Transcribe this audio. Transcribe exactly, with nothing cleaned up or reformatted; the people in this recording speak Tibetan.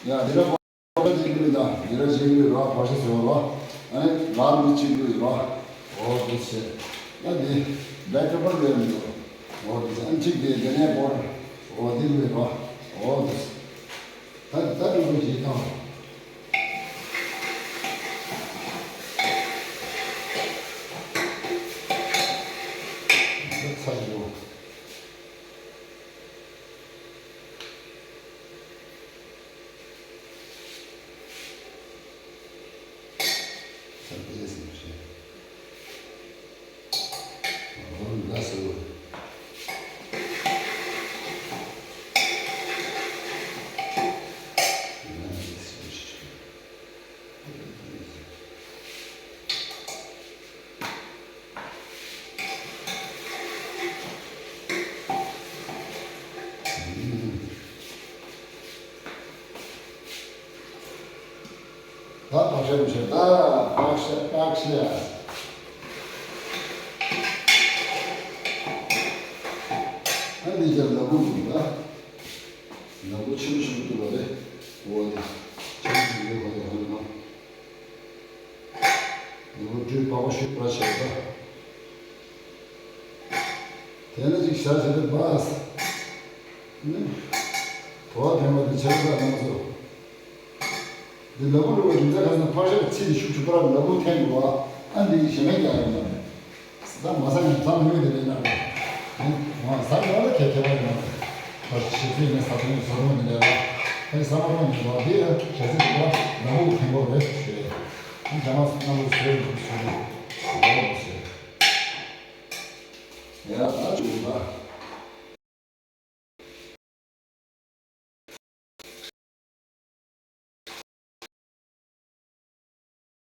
ཡ་འདི་ར་པ་ཅིག་གི་ད་འདི་ར་ཅིག་གི་ར་བ་ཤ་ཟེར་བ། ཨ་ནི་ལ་མི་ཅིག་གི་ར། འོ་དེ་ཚེ། ཡ་འདི་black pepper ལས་མི་འདུག་འོ་དེ་ཚེ་ཨ་ནི་ཅིག་གི་དེ་ནས་པོ་ཌར། འོ་དེ་གི་ར། འོ་དེ་ཚེ། ད་ད་འགྲོ་གི་ཞིག་དང་། ཚ་ཞིག་འགྲོ། ད་བག་ཤ་མི་ཤ་ད་བག་ཤ་བག་ཤ། ཨ་འདི་ཅག་ལ་བུ་འདུག་ད། ལ་བུ་ཆེན་པོ་ཆེན་པོ་འདུག་ལ་རེད། འོ་དེ་ཆེན་པོ་ཆེན་པོ་ཁོ་ཡ་ཧོན་ནོ། ལ་བུ་སྤྲོས་པགས་པ་ཤུགས་པ་བྱས་ད། དེ་ནས་ཅིག་བྱ་བྱེད་དུ་བས། ནི། དོ་བ་ཕན་པ་དེ་ཆེ་བ་དང་སོ། འདི་ལ་བུ་རུ་བ་རྒྱུ་རྫས་ཁ་སང་ཕར་ཤག་ཚིག་ཤུགས་ཆུ་པ་ར་ལ་བུ་འཐེན་དགོས་པ། ཨ་འདི་ཞེ་མེད་ཀྱང་ཡོད་མ་རེད། ད་མ་ས་ཡང་ཚང་ལྷོད་དེ་རེད་ན་རེད། ང་ས་ཡང་ལ་ཁེ་ཁེ་བ་ཡོད་མ་རེད། ད་ཤེས་ཚིག་ནས་ས་ཚོང་ནས་ས་ཚོང་ནས་རེད་ལ། ཨ་ནི་ས་མ་རོང་ནས་རོ་དེ་ཡ་ཤ་ཚིག་དེ་ལ་བུ་འཐེན་དགོས་རེད་ཞེས། ཨ་རྒྱ་མ་སྣ་བུ་ཟེར་ཟེར་ཟེར། ཡ་ད་ཅུང་ད།